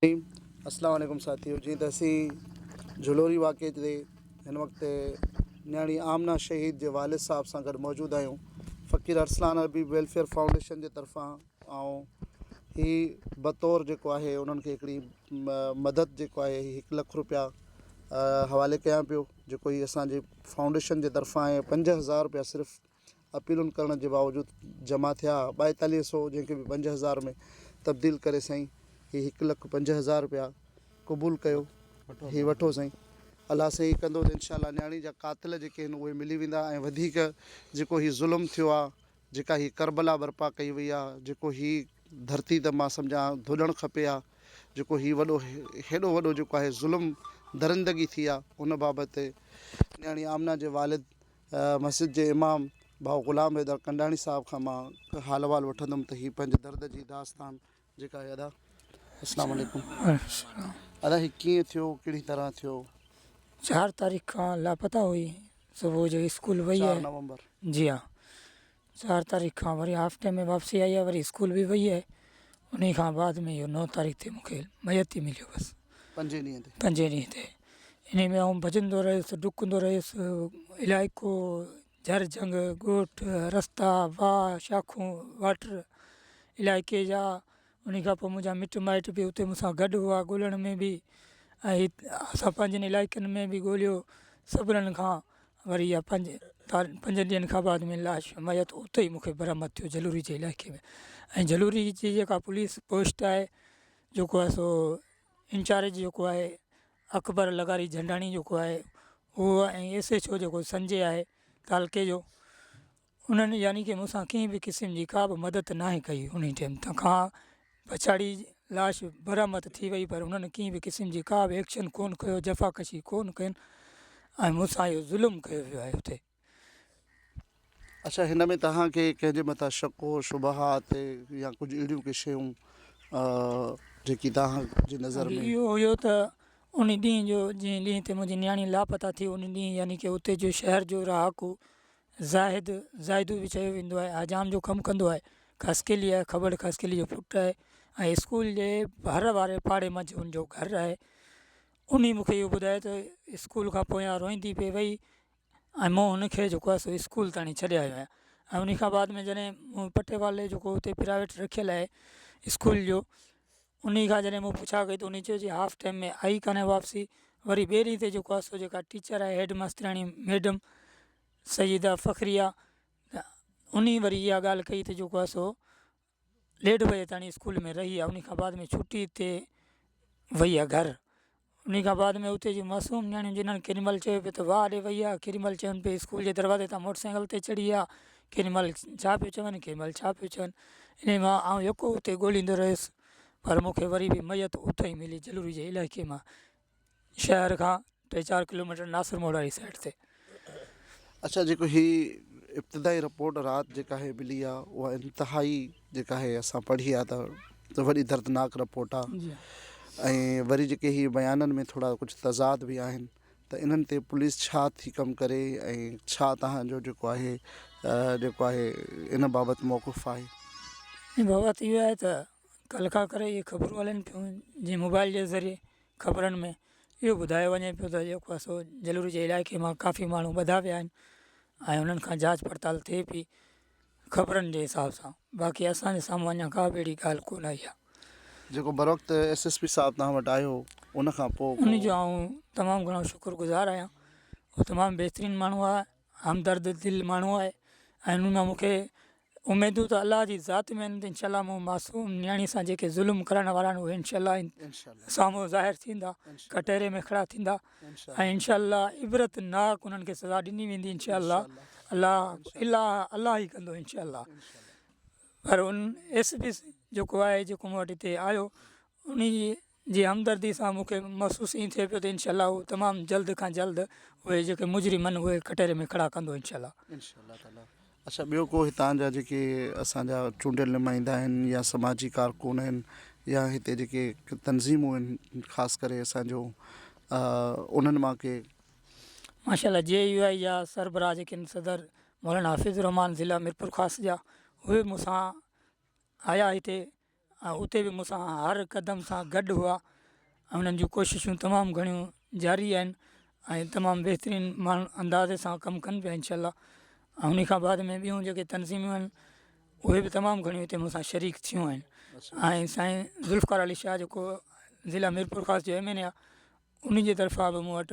السلام عليڪم ساٿيو جيئن ته اسين جھلوري واقعي تي هن وقت نياڻي آمنه شهيد جي والد صاحب سان گڏ موجود آهيون فقير ارسلان عربي ويلفيئر فائونڊيشن جي طرفان ۽ هي بطور جيڪو آهي انهن کي هڪڙي مدد جيڪو آهي هي هڪ لک روپيا حوالي ڪيان پيو جيڪو هي اسانجي فائونڊيشن جي طرفان آهي 5000 روپيا صرف اپيلن ڪرڻ جي باوجود جمع ٿيا 42 سو جنهن کي به 5000 ۾ تبديل ڪري سائين هي هڪ لک 5000 روپيا قبول ڪيو هي وٺو سائين الله سائين ڪندو ته انشاء الله نياڻي جا قاتل جيڪي آهن اهي ملي ويندا ۽ وڌيڪ جيڪو هي ظلم ٿيو آ جيڪا هي ڪربلا برپا ڪئي وئي آ جيڪو هي ڌرتي ته مان سمجهان ڌوڏڻ کپي آ جيڪو هي وڏو هيڏو وڏو جيڪو آهي ظلم درندگي ٿي آ ان بابت نياڻي آمنه جي والد مسجد جي امام ڀائو غلام حيدر ڪنڊاڻي صاحب کان مان حال احوال وٺندم ته هي پنهنجي درد جي داستان جيڪا آهي ادا اسلام عليڪم ادا هي ڪيئن ٿيو ڪهڙي طرح ٿيو. چار تاريخ کان لاپتا هئي صبح جو اسڪول وئي چار آهي نومبر. جي ها چار تاريخ کان وري هاف ٽائيم ۾ واپسي آئي آهي وري اسڪول به وئي آهي انهي کان بعد ۾ اهو نو تاريخ تي مونکي ميت ئي مليو بس. پنجين ڏينهن تي. پنجين ڏينهن تي انهي ۾ آئون ڀڄندو رهيس ڊڪندو رهيس علائقو جھر جھنگ ڳوٺ رستا واهه شاخون واٽر علائقي جا انهي کان پوء منهنجا مٽ مائٽ به اتي مون سان گڏ هئا ڳولڻ ۾ به ۽ اسان پنهنجن علائقن ۾ به ڳوليو سڀنن کان وري اها پنج پنجن ڏينهن کان بعد ۾ لاش ميت اتي ئي مون کي برآمد ٿيو جلوري جي علائقي ۾ ۽ جلوري جي جيڪا پوليس پوسٽ آهي جيڪو آهي سو انچارج جيڪو آهي اڪبر لغاري جهنڊاڻي جيڪو آهي اهو ۽ ايس ايڇ او جيڪو سنجي آهي تعلقي جو انهن يعني ڪي مون سان ڪنهن به قسم جي ڪا به مدد ناهي ڪئي انهي ٽيم تان کان پڇاڙي لاش برآمد ٿي وئي پر انهن ڪنهن به قسم جي ڪا به ايڪشن ڪون ڪيو جفاڪشي ڪون ڪين ۽ مون سان اهو ظلم ڪيو ويو آهي اتي. اڇا هن ۾ توهان کي ڪنهن جي مٿان شڪ هو شبهات يا ڪجهه اهڙيون ڪي شيون جيڪي توهان جي نظر ۾. اهو هيو ته ان ڏينهن جو جنهن ڏينهن تي منهنجي نياڻي لاپتا ٿي ان ڏينهن يعني ڪي اتي جو شهر جو رهاڪو زاهد زاهدو به چيو ويندو آهي حجام جو ڪم ڪندو آهي خاصخيلي آهي کٻڙ خاصخيلي جو پٽ آهي ۽ اسڪول جي ڀر واري پاڙي منجهه ان جو گهر آهي انهي مون کي اهو ٻڌايو ته اسڪول کان پويان روئيندي پئي وئي ۽ مون هن کي جيڪو آهي سو اسڪول تاڻي ڇڏي آيو آهيان ۽ انهي کان بعد ۾ جڏهن مون پٽيوالي جيڪو اتي پرائيويٽ رکيل آهي اسڪول جو انهي کان جڏهن مون پڇا ڪئي ته انهي چيو جي هاف ٽائيم ۾ آئي ڪانهي واپسي وري ٻئي ڏينهن تي جيڪو آهي سو جيڪا ٽيچر آهي هيڊ ماسترياڻي ميڊم سيده فخريه ته انهي وري اها ڳالهه ڪئي ته جيڪو آهي سو ڏيڍ بجي تاڻي اسڪول ۾ رهي آ انهي کان بعد ۾ ڇٽي تي وئي آ گهر انهي کان بعد ۾ اتي جون معصوم نياڻيون جنھن ڪيڏي مھل چيو پئي ته واھ ڏي وئي آ ڪيڏي مھل چون پئي اسڪول جي دروازي تان موٽر سائيڪل تي چڙھي آ ڪيڏي مھل ڇا پيو چون ڪيڏي مھل ڇا پيو چون انهي مان آئون يڪو اتي ڳوليندو رهيس پر مون کي وري به ميت اتي ئي ملي جلوري جي علائقي مان شهر کان ٽي چار ڪلوميٽر ناصر موڙ واري سائيڊ تي. اڇا جيڪو هي ابتدائي رپورٽ رات جيڪا هي ملي آ اها انتهائي جيڪا هي اسان پڙهي آ ته وڏي دردناڪ رپورٽ آ ۽ وري جيڪي هي بيانن ۾ ٿورا ڪجهه تضاد به آهن ته انهن تي پوليس ڇا ٿي ڪم ڪري ۽ ڇا تهان جو جيڪو آهي جيڪو آهي ان بابت موقف آهي. ان بابت اهو آهي ته ڪلهه کان ڪري اهي خبرون هلن پيون جي موبائل جي ذريعي خبرن ۾ اهو ٻڌايو وڃي پيو ته جيڪو آهي سو جلوري جي علائقي مان ڪافي ماڻهو ٻڌا ويا آهن ۽ انهن کان جاچ پڙتال ٿئي پئي خبرن جي حساب سان باقي اسان جي سامهون اڃا ڪا به اهڙي ڳالهه ڪونه آئي آهي. جيڪو بروقت ايس ايس پي صاحب توهان وٽ آيو ان کان پوء ان جو آئون تمام گهڻو شڪر گذار آهيان هو تمام بهترين ماڻهو آهي همدرد دل ماڻهو آهي ۽ ان مان مون کي اميدون ته الله جي ذات ۾ آهن ته انشاء الله مون معصوم نياڻي سان جيڪي ظلم ڪرڻ وارا آهن اهي انشاء الله سامهون ظاهر ٿيندا ڪٽهري ۾ کڙا ٿيندا ۽ انشاء الله عبرت ناڪ انهن کي سزا ڏني ويندي انشاء الله الله الله الله ئي ڪندو انشاء الله پر ان ايس پي جيڪو آهي جيڪو مون وٽ هتي آيو ان جي جي همدردي سان مون کي محسوس ائين ٿئي پيو ته انشاء الله هو تمام جلد کان جلد اهي جيڪي مجرم آهن اهي ڪٽهري ۾ کڙا ڪندو انشاء الله. انشاء الله تعالي اڇا ٻيو ڪو هتان جا جيڪي اسان جا چونڊيل نمائندا آهن يا سماجي ڪارڪن آهن يا هتي جيڪي تنظيمون آهن خاص ڪري اسان جو انهن مان ڪي. ماشاء الله جي يو آئي جا سربراهه جيڪي آهن صدر مولانا حفيظ الرحمان ضلع ميرپورخاص جا اهي مون سان آيا هتي. ۽ اتي به مون سان هر قدم سان گڏ هئا ۽ انهن جون ڪوششون تمام گهڻيون جاري آهن ۽ تمام بهترين ماڻهو انداز سان ڪم ڪن پيا انشاء الله ۽ ان کان بعد ۾ ٻيون جيڪي تنظيمون آهن اهي به تمام گهڻيون هتي مون سان شريڪ ٿيون آهن ۽ سائين ذوالفقار علي شاهه جيڪو ضلع ميرپورخاص جو ايم اين اي آهي ان جي طرفان به مون وٽ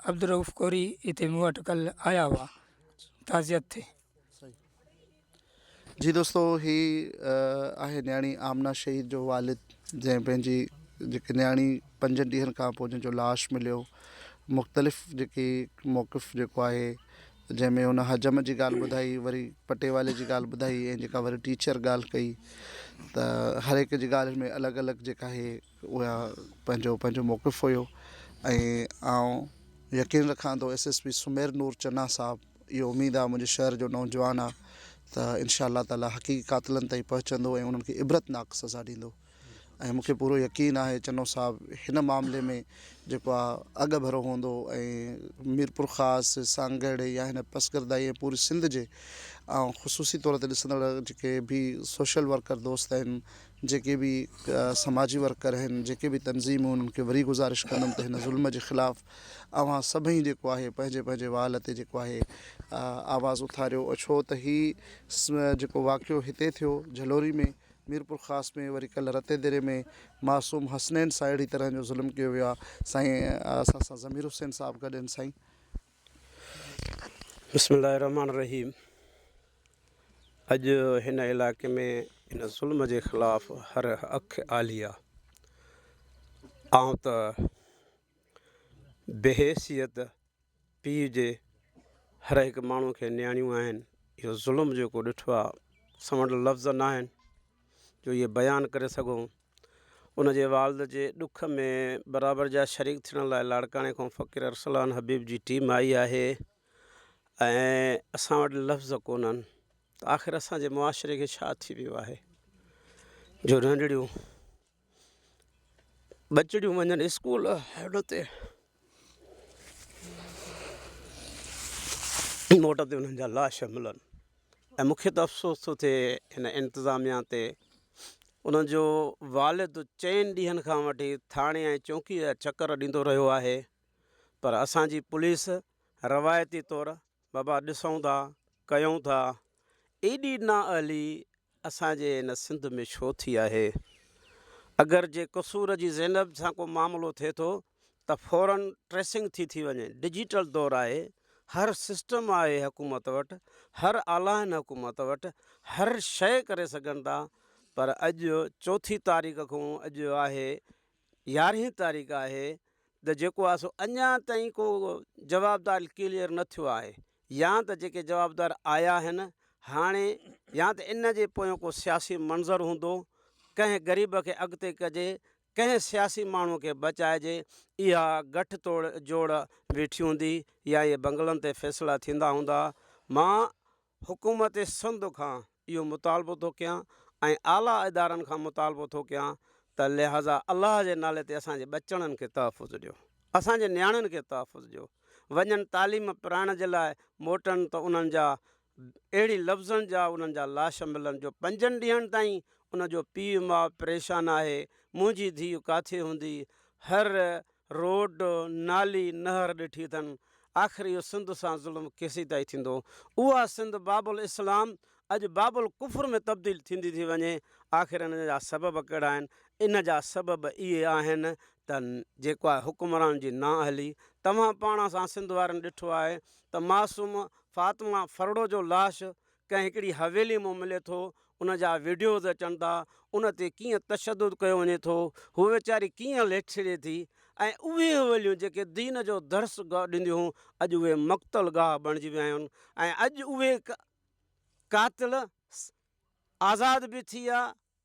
عبدالرؤف ڪوري هتي مون وٽ ڪلهه آيا هئا تعزيت تي. جي دوستو هي آهي نياڻي آمنه شهيد جو والد جنهن پنهنجي جيڪي نياڻي پنجن ڏينهن کان پوء جنهن جو لاش مليو مختلف جيڪي موقف جيڪو آهي جنهن ۾ هن حجم جي ڳالهه ٻڌائي وري پٽيوالي جي ڳالهه ٻڌائي ۽ جيڪا وري ٽيچر ڳالهه ڪئي ته هر هڪ جي ڳالهه ۾ الڳ الڳ جيڪا آهي اها پنهنجو پنهنجو موقف هيو ۽ آئون يقين رکان ٿو S S P Sumair Noor Channa صاحب اهو اميد آ منهنجي شهر جو نوجوان آ ته انشاء الله تعالي حقيقي قاتلن تائين پهچندو ۽ انهن کي عبرتناڪ سزا ڏيندو ۽ مونکي پورو يقين آهي چنو صاحب هن معاملي ۾ جيڪو آ اڳ ڀرو هوندو ۽ ميرپورخاص سانگهڙ يا هن پسگردائي ۽ پوري سنڌ جي آئون خصوصي طور تي ڏسندڙ جيڪي به سوشل ورڪر دوست آهن جيڪي به سماجي ورڪر آهن جيڪي به تنظيمون انهن کي وري گذارش ڪندم ته هن ظلم جي خلاف اوهان سڀئي جيڪو آهي پنهنجي پنهنجي وال تي جيڪو آهي آواز اٿاريو ڇو ته هي جيڪو واقعو هتي ٿيو جهلوري ۾ ميرپورخاص ۾ وري ڪلهه رتي ديري ۾ معصوم حسنين سان اهڙي طرح جو ظلم ڪيو ويو آهي سائين اسان سان ضمير حسين صاحب گڏ آهن سائين. بسم الله الرحمٰن الرحيم اڄ هن علائقي ۾ ان ظلم جي خلاف هر اک آلي آ. آئون ته بحيثيت پيء جي هر هڪ ماڻهو کي نياڻيون آهن اهو ظلم جيڪو ڏٺو آ اسان وٽ لفظ ناهن جو اهي بيان ڪري سگهون. ان جي والد جي ڏک ۾ برابر جا شريڪ ٿيڻ لاء لاڙڪاڻي کان فقير ارسلان حبيب جي ٽيم آئي آهي ۽ اسان وٽ لفظ ڪونهن ته آخر اسان جي معاشري کي ڇا ٿي ويو آهي جو ننڍڙيون ٻچڙيون وڃن اسڪول هيڊ تي موٽ تي انهن جا لاش ملن ۽ مون کي ته افسوس ٿو ٿئي هن انتظاميا تي انهن جو والد چئن ڏينهن کان وٺي ٿاڻي ۽ چونڪي جا چڪر ڏيندو رهيو آهي پر اسان جي پوليس روايتي طور بابا ڏسون ٿا ڪيون ٿا ايڏي نااهلي اسان جي هن سنڌ ۾ ڇو ٿي آهي اگر جي قصور جي زينب سان ڪو معاملو ٿئي ٿو ته فورن ٽريسنگ ٿي ٿي وڃي، ڊجيٽل دور آهي، هر سسٽم آهي حڪومت وٽ، هر آلا آهن حڪومت وٽ، هر شيء ڪري سگهن ٿا پر اڄ چوٿين تاريخ کان اڄ آهي يارهين تاريخ آهي ته جيڪو آهي سو اڃا تائين ڪو جوابدار ڪليئر نه ٿيو آهي يا ته جيڪي جوابدار آيا آهن هاڻي يا ته ان جي پويان ڪو سياسي منظر هوندو، ڪنهن غريب کي اڳتي ڪجي ڪنهن سياسي ماڻهو کي بچائجي اها ڳٺ توڙ جوڙ ويٺي هوندي يا اهي بنگلن تي فيصلا ٿيندا هوندا مان حڪومت سنڌ کان اهو مطالبو ٿو ڪيان ۽ اعليٰ ادارن کان مطالبو ٿو ڪيان ته لهٰذا الله جي نالي تي اسان جي ٻچڙن کي تحفظ ڏيو اسان جي نياڻين کي تحفظ ڏيو وڃن تعليم پرائڻ جي لاء موٽن ته انهن جا اهڙي لفظن جا انهن جا لاش ملن جو پنجن ڏينهن تائين ان جو پيء ماء پريشان آهي منهنجي ڌيء ڪاٿي هوندي هر روڊ نالي نهر ڏٺي اٿن آخر اهو سنڌ سان ظلم ڪيسيتائين ٿيندو اها سنڌ باب الاسلام اڄ باب الڪفر ۾ تبديل ٿيندي ٿي وڃي آخر ان جا سبب ڪهڙا آهن ان جا سبب اهي آهن ته جيڪو آهي حڪمرانن جي نااهلي توهان پاڻ اسان سنڌ وارن ڏٺو آهي ته معصوم فاطمه ڦرڙو جو لاش ڪنهن هڪڙي حويلي مان ملي ٿو، ان جا وڊيوز اچن ٿا، ان تي ڪيئن تشدد ڪيو وڃي ٿو، هوء ويچاري ڪيئن ليٽڇڙي ٿي ۽ اهي حويليون جيڪي دين جو درس ڏينديون هيون اڄ اهي مقتل گاهه بڻجي ويا آهن ۽ اڄ اهي قاتل آزاد به ٿي ويا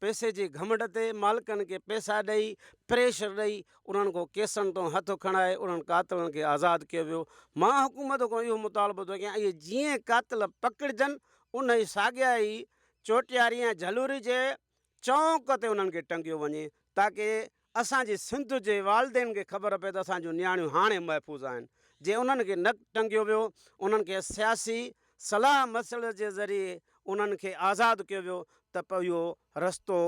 پئسي جي گهمنڊ تي مالڪن کي پئسا ڏئي، پريشر ڏئي، انهن کان ڪيسن تان هٿ کڻائي انهن قاتلن کي آزاد ڪيو ويو. مان حڪومت کان اهو مطالبو ٿو ڪيان اهي جيئن قاتل پڪڙجن انهي ساڳيا ئي چوٽياري ۽ جهلوري جي چونڪ تي انهن کي ٽنگيو وڃي تاڪه اسان جي سنڌ جي والدين کي خبر پئي ته اسان جون نياڻيون هاڻي محفوظ آهن. جي انهن کي نه ٽنگيو ويو، انهن کي سياسي صلاح مشوري جي ذريعي انهن کي آزاد ڪيو ويو ته پوء اهو رستو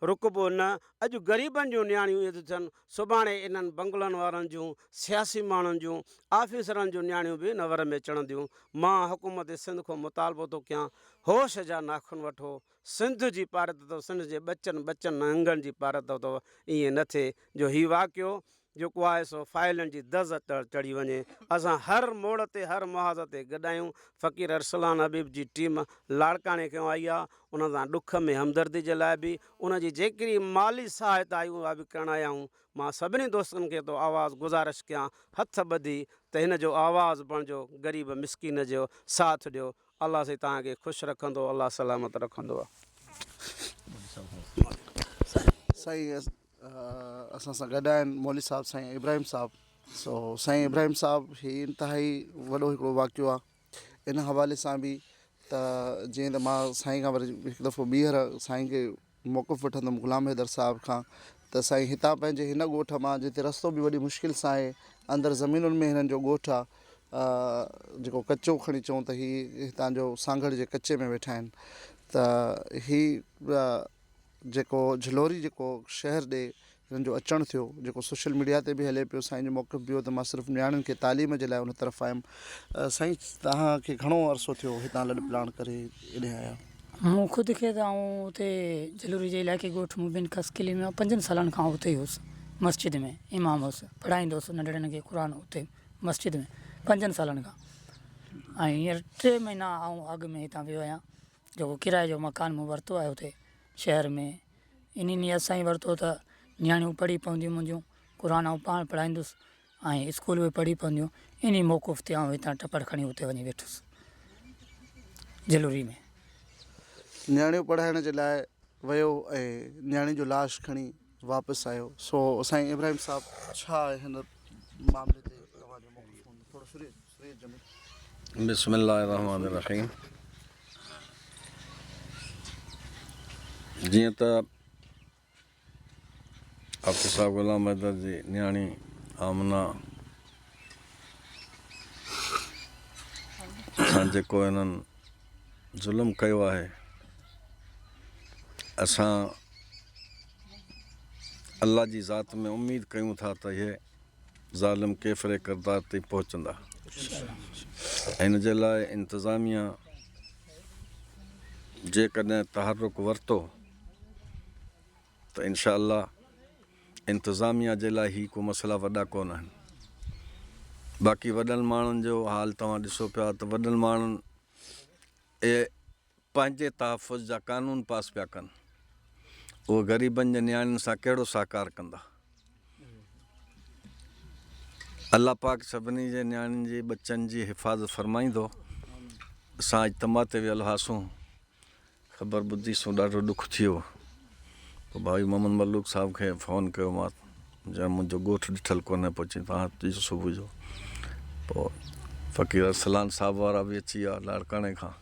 رڪبو نه. اڄ غريبن جون نياڻيون ائين ٿيون ٿين، سڀاڻي انهن بنگلن وارن جون، سياسي ماڻهن جون، آفيسرن جون نياڻيون به ان ور ۾ چڙهنديون. مان حڪومت سنڌ کان مطالبو ٿو ڪيان، هوش جا ناخن وٺو، سنڌ جي پارت اٿو، سنڌ جي ٻچن ٻچن نهنگن جي پارت اٿو، ائين نه ٿئي جو هي واقعو جيڪو آهي سو فائلن جي دز چڙهي وڃي. اسان هر موڙ تي هر محاذ تي گڏ آهيون. فقير ارسلان حبيب جي ٽيم لاڙڪاڻي کان آئي آهي ان سان ڏک ۾ همدردي جي لاء به ان جي جيڪري مالي سهائتا آهي اها به ڪرڻ آيا آهيون. مان سڀني دوستن کي ٿو آواز گذارش ڪيان هٿ ٻڌي ته هن جو آواز بڻجو غريب مسڪين جو ساٿ ڏيو. الله سائين توهان کي خوش رکندو الله سلامت رکندو. سائين اسان سان گڏ آهن مولوي صاحب سائين ابراهيم صاحب سو سائين ابراهيم صاحب هي انتهائي وڏو هڪڙو واقعو آهي ان حوالي سان به ته جيئن ته مان سائين کان وري هڪ دفعو ٻيهر سائين کي موقف وٺندم غلام حيدر صاحب کان ته سائين هتان پنهنجي هن ڳوٺ مان جتي رستو به وڏي مشڪل سان آهي اندر زمينن ۾ هنن جو ڳوٺ آهي جيڪو ڪچو کڻي چئون ته هي هتان جو سانگهڙ جي ڪچي ۾ ويٺا آهن ته هي جيڪو جھلوري جيڪو شهر ڏي هنن جو اچڻ ٿيو جيڪو سوشل ميڊيا تي به هلي پيو سائين جو موقف به هو ته مان صرف نياڻين کي تعليم جي لاء ان طرف آيم سائين توهان کي گھڻو عرصو ٿيو هتان لڏ پلاڻ ڪري هيڏي آيا. مون خود کي ته آئون اتي جھلوري جي علائقي ڳوٺ مبين خسڪلي ۾ پنجن سالن کان اتي ئي هوس مسجد ۾ امام هوس پڙهائيندو هوس ننڍڙن کي قرآن اتي مسجد ۾ پنجن سالن کان ۽ هينئر ٽي مهينا آئون اڳ ۾ هتان ويو آهيان جيڪو ڪرائي جو مڪان مون ورتو آهي اتي شهر ۾ انهي نيت سان ئي ورتو ته نياڻيون پڙهي پونديون منهنجون قرآن آئون پاڻ پڙهائيندس ۽ اسڪول به پڙهي پونديون انهي موقف تي آئون هتان ٽپڙ کڻي اتي وڃي ويٺس جلوري ۾. نياڻيون پڙهائڻ جي لاء ويو ۽ نياڻي جو لاش کڻي واپس آيو سو سائين ابراهيم صاحب ڇا هن معاملي تي توهان جو موقف هوندو ٿورو سري سري جميل. بسم الله الرحمن الرحيم جيئن ته حافظ صاحب غلام حيدر جي نياڻي آمنه سان جيڪو هنن ظلم ڪيو آهي اسان الله جي ذات ۾ اميد ڪيون ٿا ته اهي ظالم ڪيفر ڪردار تائين پهچندا ان جي لاء انتظاميا جيڪڏهن تحرڪ ورتو ته انشاء الله انتظاميا جي لاء هي ڪو مسئلا وڏا ڪونه آهن باقي وڏن ماڻهن جو حال توهان ڏسو پيا ته وڏن ماڻهن اهي پنهنجي تحفظ جا قانون پاس پيا ڪن اهي غريبن جي نياڻين سان ڪهڙو سهڪار ڪندا الله پاڪ سڀني جي نياڻين جي ٻچن جي حفاظت فرمائيندو اسان اجتماع تي ويل هئاسون خبر ٻڌي سون ڏاڍو ڏک ٿيو. پوء ڀائي محمد ملوڪ صاحب کي فون ڪيو مان چيم منهنجو ڳوٺ ڏٺل ڪونهي پوء چيائين توهان اچجو صبح جو پوء فقير ارسلان صاحب وارا به اچي ويا لاڙڪاڻي کان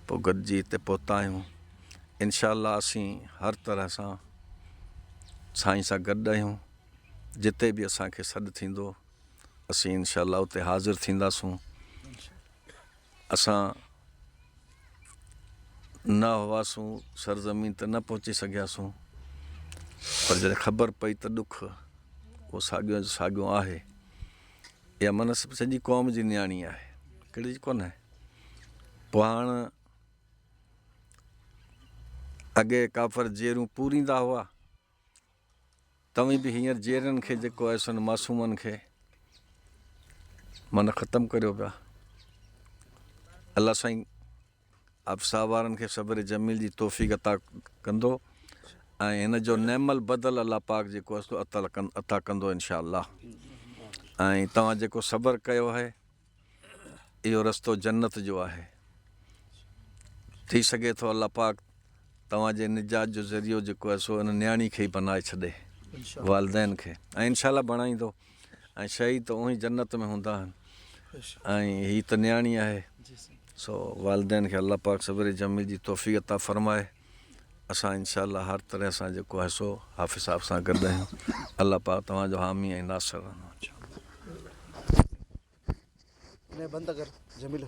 پوء گڏجي هتي پهتا آهيون انشاء الله اسين هر طرح سان سائين سان گڏ آهيون جتي به اسان کي سڏ ٿيندو اسين انشاء الله اتي حاضر ٿينداسون اسان نه هئاسون سرزمين تي نه پهچي سگهياسون پر جڏهن خبر پئي ته ڏک اهو ساڳيو جو ساڳيو آهي اها من سڄي قوم جي نياڻي آهي ڪهڙي جي ڪونهي پوء هاڻ اڳي ڪافر جيرون پوريندا هئا توهين به هينئر جيئرن کي جيڪو آهي سو معصومن کي معنيٰ ختم ڪريو پيا. الله سائين افسا وارن کي صبر جميل جي توفيق عطا ڪندو ۽ هن جو نعم البدل الله پاڪ جيڪو آهي سو عطا ڪندو انشاء الله ۽ توهان جيڪو صبر ڪيو آهي اهو رستو جنت جو آهي ٿي سگهي ٿو الله پاڪ توهان جي نجات جو ذريعو جيڪو آهي سو ان نياڻي کي ئي بنائي ڇڏي والدين کي ۽ انشاء الله بڻائيندو ۽ شهيد ته اونهي جنت ۾ هوندا آهن ۽ هي ته نياڻي آهي سو والدين کي الله پاڪ صبر جميل جي توفيق عطا فرمائي اسان انشاء الله هر طرح سان جيڪو آهي سو حافظ صاحب سان گڏ آهيون الله پاڪ توهان جو حامي ۽ ناصر رهندو بند ڪر جميل.